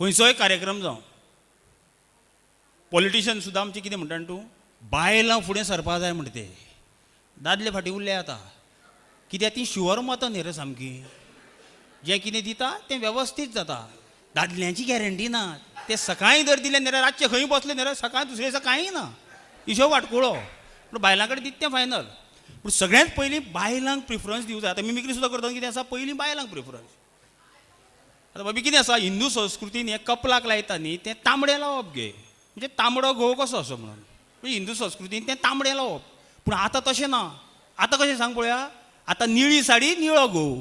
खंयचोय कार्यक्रम जावं, पॉलिटिशियन सुद्दां आमचें कितें म्हणटा तूं, बायलां फुडें सरपा जाय म्हणटा ते. दादले फाटीं उरले आतां, कित्याक ती शुवर मतां न्ही रे सामकी, जें कितें दिता तें वेवस्थीत जाता. दादल्यांची गॅरंटी ना, ते सकाळीं जर दिलें न्ही रे, रातचे खंय बसले न्ही रे, सकाळीं दुसरे दिसा कांय ना, हिशोब वाटकुळो. पूण बायलां कडेन दिता तें फायनल. पूण सगळ्यांत पयलीं बायलांक प्रिफरन्स दिवंक जाय. आतां मिमिक्री सुद्दां करतना कितें आसा, पयलीं बायलांक प्रिफरन्स. आतां बाबी कितें आसा, हिंदू संस्कृतीन हें कपलाक लायता न्ही तें तांबडें लावप गे, म्हणजे तांबडो घोव कसो असो म्हणून, म्हणजे हिंदू संस्कृतीन तें तांबडें लावप. पूण आतां तशें ना. आतां कशें सांग पळोवया, आतां निळी साडी निळो घोव,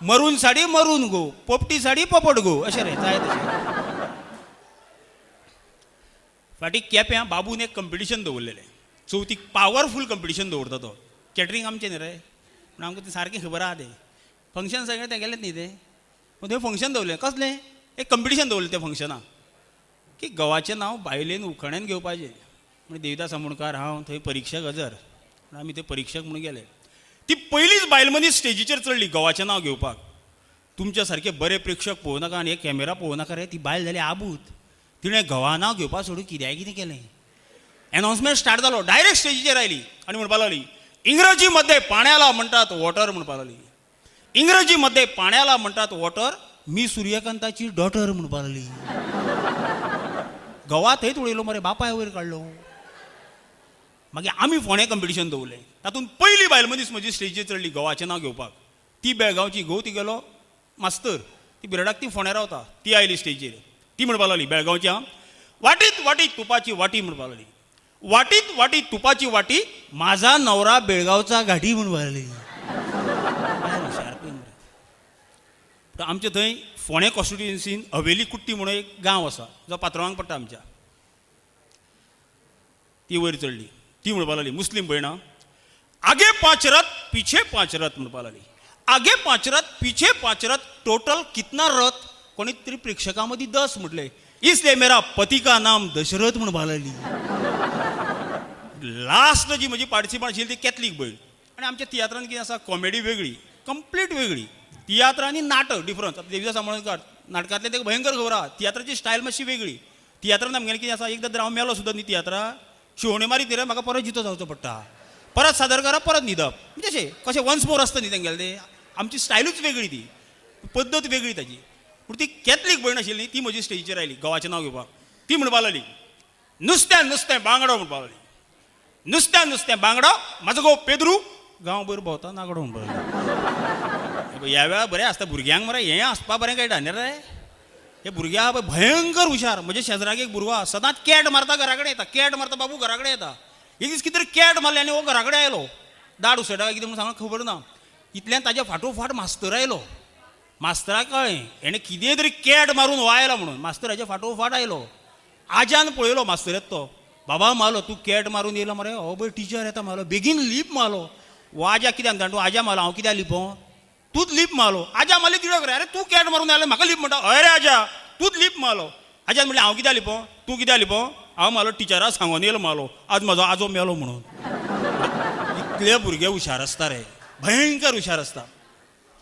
मरून साडी मरून घोव, पोपटी साडी पोपट घोव, अशें रे जाय तशें. फाटीं केप्यां बाबून एक कंपिटिशन दवरलेलें, चवथीक पावरफूल कंपिटिशन दवरता तो. कॅटरींग आमचें न्ही रे, पूण आमकां तें सारकें खबर आहा, तें फंक्शन सगळें तेगेलेंच न्ही तें. पूण थंय फंक्शन दवरलें, कसलें एक कंपिटिशन दवरलें त्या फंक्शनाक की घोवाचें नांव बायलेन उखाण्यान घेवपाचें. म्हणजे देविदास आमोणकार हांव थंय परिक्षक हजर, पूण आमी थंय परिक्षक म्हणून गेले. ती पयलीच बायल मनीस स्टेजीचेर चडली घोवाचें नांव घेवपाक. तुमच्या सारके बरे प्रेक्षक पळोवं नाका आनी हे कॅमेरा पळोवं नाका रे, ती बायल जाली आबूत. तिणें घोवा नांव घेवपा सोडून कित्याक कितें केलें. एनावन्समेंट स्टार्ट जालो, डायरेक्ट स्टेजीचेर आयली आनी म्हणपाक लागली, इंग्रजीमध्ये पाण्याला म्हणटात वॉटर म्हणपाक लागली, इंग्रजीमध्ये पाण्याला म्हणटात वॉटर, मी सूर्यकांताची डॉटर म्हणपाक लागली. घोवा थंयच उडयलो मरे, बापाय वयर काडलो. मागीर आमी फोंडें कंपिटिशन दवरलें, तातूंत पयली बायल मनीस म्हजी स्टेजीचेर चडली घोवाचें नांव घेवपाक. ती बेळगांवची, घोव तिगेलो मास्तर, ती बिराडाक ती फोंड्या रावता. ती आयली स्टेजीर, ती म्हणपाक लागली बेळगांवची, आं, वाटीत वाटीत तुपाची वाटी म्हणपाक लागली, वाटीत वाटीत तुपाची वाटी, माझा नवरा बेळगावचा घाटी म्हणपाक लागली. बायल हुशार पळय मरे. पूण आमचे थंय फोंडें कॉन्स्टिट्युएन्सीन हवेली कुट्टी म्हणून एक गांव आसा, जो पात्रांवांक पडटा आमच्या. ती वयर चडली, ती म्हणपाक लागली, मुस्लीम भयणां, आगे पांच रथ पिछे पांच रथ म्हणपाक लागली, आगे पांच रथ पिछे पांच रथ, टोटल कितना रथ. कोणी तरी प्रेक्षकां मदीं 10 म्हटलें, इसलिए मेरा पती का नाम दशरथ म्हणपाक लागली. लास्ट जी म्हजी पार्टिसिपंट आशिल्ली ती कॅथलीक भयण. आनी आमच्या तियात्रान कितें आसा, कॉमेडी वेगळी, कंप्लीट वेगळी. तियात्र आनी नाटक डिफरन्स. आतां देविदास आमोणकार नाटकांतलें तेका भयंकर खबर आहा, तियात्राची स्टायल मातशी वेगळी. तियात्रान आमगेलें कितें आसा, एकदां जर हांव मेलो सुद्दां न्ही तियात्रा शिवणे मारीत न्ही रे, म्हाका परत जितो जावचो पडटा, परत सादर करप, परत न्हिदप, म्हणजे अशें कशें वन्स मोर आसता न्ही तेंगेलें तें. आमची स्टायलूच वेगळी, ती पद्दत वेगळी ताजी. पूण ती कॅथलीक भयण आशिल्ली ती म्हजी स्टेजीचेर आयली घोवाचें नांव घेवपाक. ती म्हणपाक लागली, नुस्त्या नुस्तें बांगडो म्हणपाक लागली, नुस्त्या नुस्तें बांगडो, म्हाजो घोव पेद्रू गांवभर भोंवता नागडो म्हणपाक लागली. ह्या वेळार बरें आसता भुरग्यांक मरे, हें आसपा बरें कळटा न्ही रे. हे भुरगे आहा पळय भयंकर हुशार. म्हज्या शेजराक एक भुरगो आहा, सदांच कॅट मारता घरा कडेन येता, कॅट मारता बाबू घरा कडेन येता. एक दीस कितें तरी कॅट मारले आनी हो घरा कडेन आयलो, दाड उसयटा कितें म्हणून सांगूंक खबर ना. इतल्यान ताज्या फाटोफाट मास्तर आयलो. मास्तराक कळ्ळें हेणें कितें तरी कॅट मारून हो आयला म्हणून. मास्तर हाज्या फाटोफाट आयलो. आज्यान पळयलो मास्तर येता तो, बाबा मालो तूं कॅट मारून येयला मरे, हो पळय टिचर येता मालो, बेगीन लीप मालो. हो आज्या कित्याक म्हणटा तूं, आज्या मालो हांव कित्याक लिपों, तूंच लीप मालो. आज्या मारली तिडक रे, अरे तूं कॅट मारून आयलो म्हाका लीप म्हणटा, हय रे आज्या तूंच लीप मालो. आज्यान म्हणलें हांव कित्याक लिपों, तूं कित्याक लिपों, हांव मालो टिचरा सांगोन येयलो मालो, आज म्हजो आजो मेलो म्हणून. इतले भुरगे हुशार आसता रे, भयंकर हुशार आसता.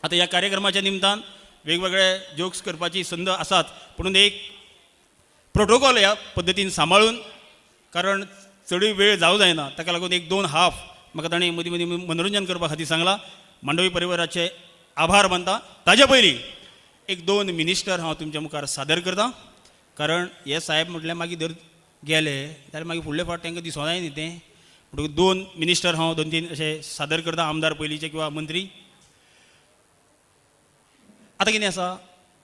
आतां ह्या कार्यक्रमाच्या निमतान वेगवेगळे जोक्स करपाची संद आसात, पूण एक प्रोटोकॉल ह्या पद्दतीन सांबाळून, कारण चडूय वेळ जावं जायना, ताका लागून एक दोन हाफ म्हाका ताणें मदीं मदीं मनोरंजन करपा खातीर सांगलां. मांडवी परिवाराचे आभार मानता. ताजे पयलीं एक दोन मिनिस्टर हांव तुमच्या मुखार सादर करता, कारण हे साहेब म्हटल्यार मागीर जर गेले जाल्यार मागीर फुडले फावट तांकां दिसोना न्ही तें. म्हणटकूच दोन मिनिस्टर हांव दोन तीन अशे सादर करता, आमदार पयलींचे किंवा मंत्री. आतां कितें आसा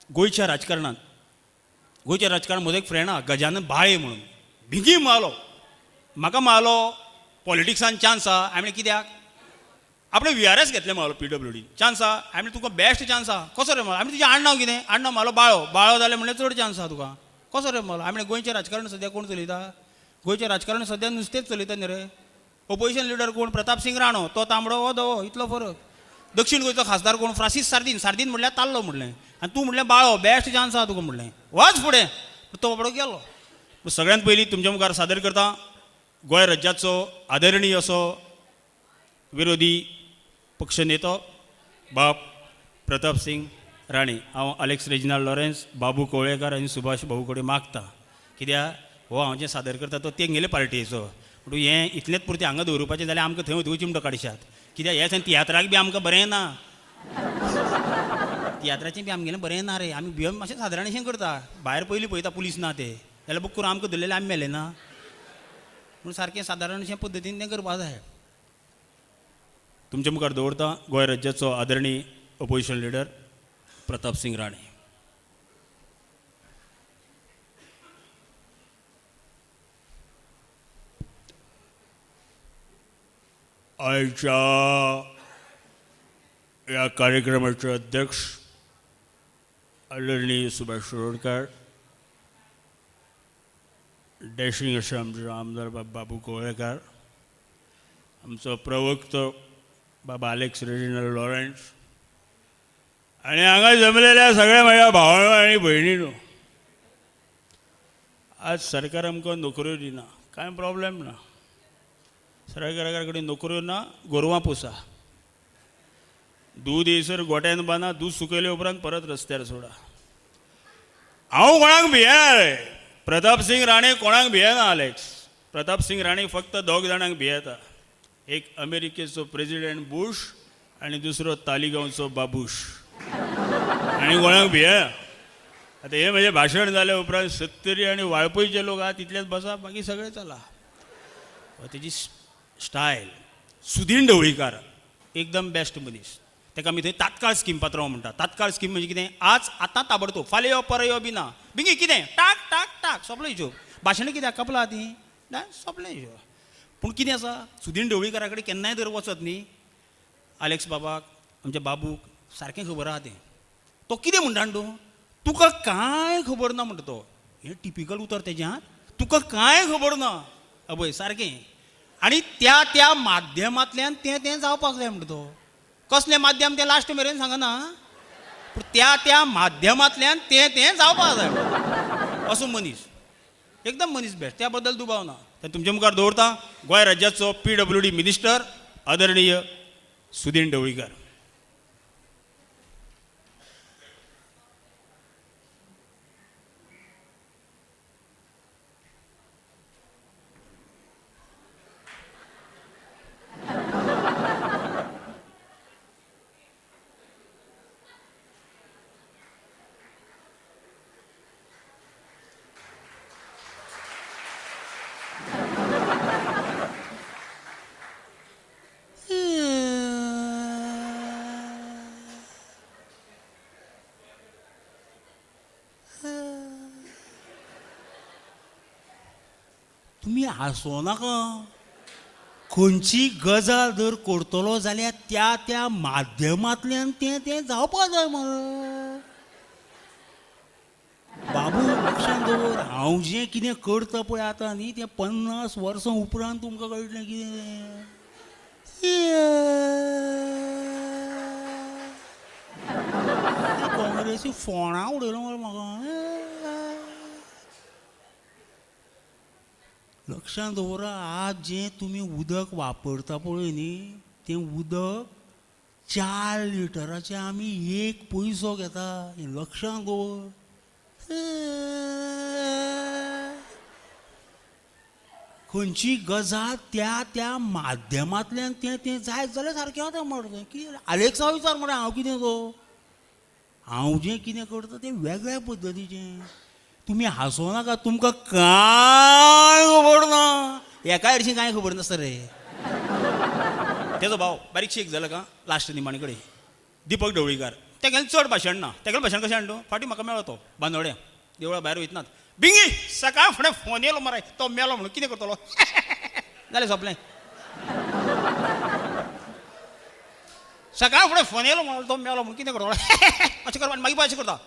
गोंयच्या राजकारणांत, गोंयच्या राजकारणात म्हजो एक फ्रेंड आहा गजानन बाळे म्हणून, भिंगी मालो म्हाका, मालो पॉलिटिक्सान चान्स आहा. हांवें म्हणलें कित्याक, आपणें VRS घेतलें मालो, PWD chance आहा. हांवें म्हणलें तुका बेस्ट चान्स आहा. कसो रे मालो? हांवें तुजें आडनांव कितें? आडनांव मालो बाळो, बाळो जालें म्हणल्यार चड चान्स आहा तुका. कसो रे मालो? हांवें म्हणलें गोंयचें राजकारण सद्या कोण चलयता? गोंयचें राजकारण सद्या नुस्तेंच चलयता न्ही रे. ओपोजिशन लिडर कोण? प्रताप सिंग राणो, तो तांबडो हो धवो, इतलो फरक. दक्षिण गोंयचो खासदार कोण? फ्रांसीस सार्दीन, सार्दीन म्हणल्यार ताल्लो म्हणलें, आनी तूं म्हणलें बाळो, बेस्ट चान्स आहा तुका म्हणलें, वच फुडें. तो बाबडो गेलो. सगळ्यांत पयलीं तुमच्या मुखार सादर करता गोंय राज्याचो आदरणीय असो विरोधी पक्ष नेतो बाब प्रताप सिंग राणे. हांव अलेक्स रेजिनाल्ड लॉरेन्स, बाबू कोवळेकार आनी सुभाष भाऊ कडेन मागता, कित्याक हो हांव जें सादर करता तो तेंगेले पार्टीचो, म्हणून हें इतलेंच पुरतें हांगा दवरुपाचें जाल्यार आमकां थंय वतकूच चिमटो काडशात, कित्याक हें सांग तियात्राक बी आमकां बरें ना, तियात्राचें बी आमगेलें बरें ना रे, आमी भिवन मातशें सादारणशें करता, भायर पयलीं पळयता पुलीस ना ते, जाल्यार बुक करून आमकां धरलेलें आमी मेलें ना, म्हणून सारकें सादारणशें पद्दतीन तें करपा जाय. तुमच्या मुखार दवरता गोंय राज्याचो आदरणीय ओपोजिशन लिडर प्रताप सिंग राणे. आयच्या ह्या कार्यक्रमाचे अध्यक्ष आदरणीय सुभाष शिरोडकर, डॅशिंग अशे आमचे आमदार बाबू कोवळेकार, आमचो प्रवक्तो बाबा अलेक्स रेजिनाल्ड लॉरेन्स आनी हांगा जमलेल्या सगळ्या म्हज्या भावांनो आनी भयणीनो, आज सरकार आमकां नोकऱ्यो दिना, कांय प्रॉब्लेम ना, सरकारा कडेन नोकऱ्यो ना, गोरवां पोसा, दूद येयसर गोट्यान बांदा, दूद सुकयले उपरांत परत रस्त्यार सोडा. हांव कोणाक भियेना रे, प्रताप सिंग राणे कोणाक भियेना अलेक्स. प्रताप सिंग राणे फक्त दोग जाणांक भियेता, एक अमेरिकेचो प्रेजिडेंट बुश आनी दुसरो तालिगांवचो बाबूश, आनी कोणाक भियेना. आतां हें म्हजें भाशण जाल्या उपरांत सत्तरी आनी वाळपयचे लोक आहा तितलेच बसा, बाकी सगळें चला. तेजी स्टायल सुदीन ढवळीकार एकदम बेस्ट मनीस, ताका आमी थंय तात्काळ स्कीम पात्रांव म्हणटा. तात्काळ स्कीम म्हणजे कितें, आज आतां ताबडतोब, फाल्यां यो परत यो बी ना, बेगीन कितें टाक टाक टाक सोंपलो हिशोब. भाशणां कित्याक कपला ती ना, सोंपलें हिशोब. पूण कितें आसा, सुदीन ढवळीकारा कडेन केन्नाय जर वचत न्ही, आलेक्स बाबाक आमच्या बाबूक सारकें खबर आहा तें, तो कितें म्हणटा तूं, तुका कांय खबर ना म्हणटा तो, हें टिपिकल उतर तेजें, आं, तुका कांय खबर ना, अबय सारकें. आनी त्या त्या माध्यमांतल्यान तें तें जावपाक जाय म्हणटा तो, कसलें माध्यम तें लास्ट मेरेन सांगना, पूण त्या त्या माध्यमांतल्यान तें तें जावपाक जाय असो मनीस, एकदम मनीस बेस्ट, त्या बद्दल दुबाव ना. तर तुमच्या मुखार दवरता गोंय राज्याचो PWD minister आदरणीय सुदीन ढवळीकर. तुमी हांसो नाका, खंयची गजाल जर करतलो जाल्यार त्या त्या माध्यमांतल्यान तें तें जावपाक जाय मरे. बाबू लक्षांत दवर, हांव जें कितें करता पळय आतां न्ही, तें 50 वर्सां उपरांत तुमकां कळटलें कितें. काँग्रेसी फोणां उडयलो मरे म्हाका. लक्षांत दवरा, आज जें तुमी उदक वापरता पळय न्ही, तें उदक 4 लिटराचें आमी 1 पयसो घेता, हें लक्षांत दवर. खंयची गजाल त्या त्या माध्यमांतल्यान तें तें जायत जाल्यार सारकें वता मरे. कितें आलेक्सा विचार मरे, हांव कितें तो, हांव जें कितें करता तें वेगळ्या पद्दतीचें. तुमी हांसो नाका, तुमकां कांय खबर ना, एका हरशीं कांय खबर नासता रे. तेजो भाव बारीकशी एक जालो का लास्ट निमाणे कडेन दीपक ढवळीकार, तेगेलें चड भाशण ना, तेगेलें भाशण कशें हाडूं, फाटीं म्हाका मेळ्ळो तो बांदोड्या देवळा भायर वयतनात, बिंगी सकाळ फुडें फोन येयलो मरे, तो मेलो म्हणून कितें करतलो, जालें सोंपलें. सकाळ फुडें फोन येयलो म्हणून तो मेलो म्हणून कितें करतलो, अशें करता मागीर अशें करता,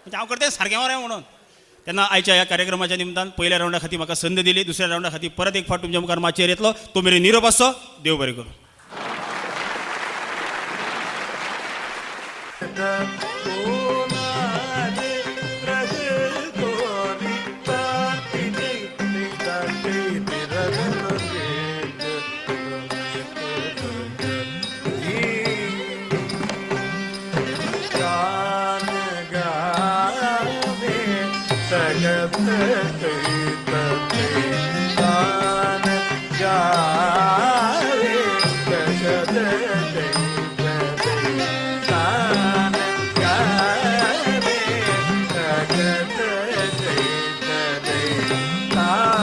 म्हणजे हांव करता सारकें मरे म्हणून. तेन्ना आयच्या ह्या कार्यक्रमाच्या निमतान पयल्या रावंडा खातीर म्हाका संद दिली, दुसऱ्या रावंडा खातीर परत एक फावट तुमच्या मुखार माचयेर येतलो, तो मेरेन निरोप आसचो, देव बरें करूं. तगत तान गावे तगत तान गावे तगत तान गावे तगत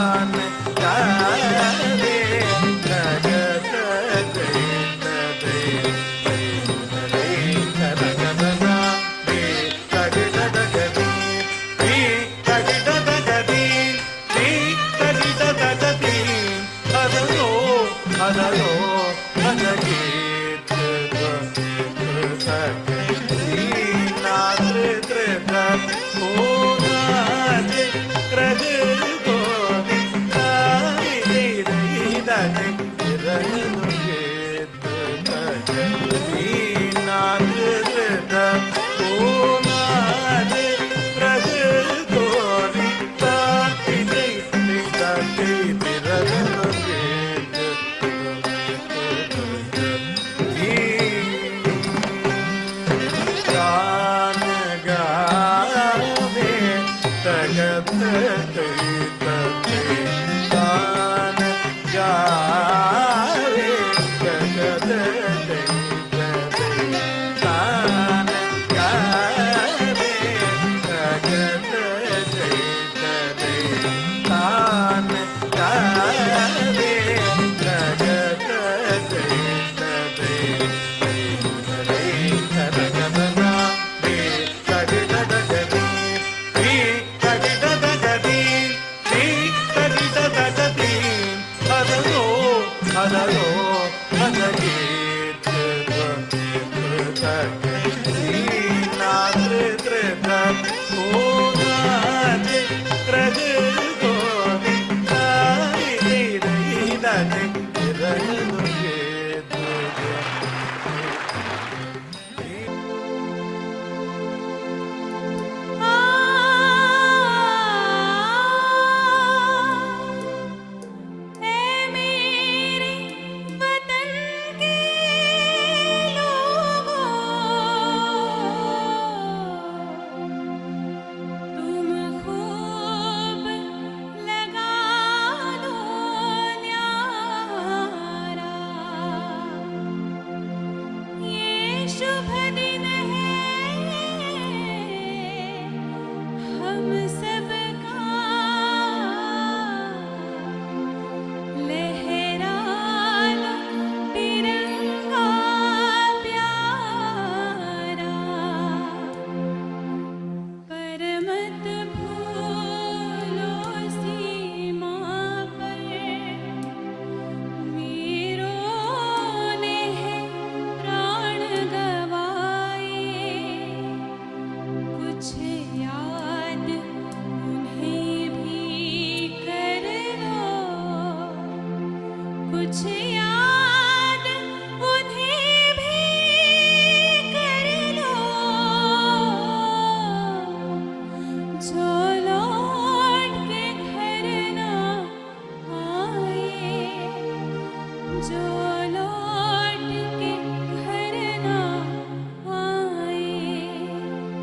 कुछ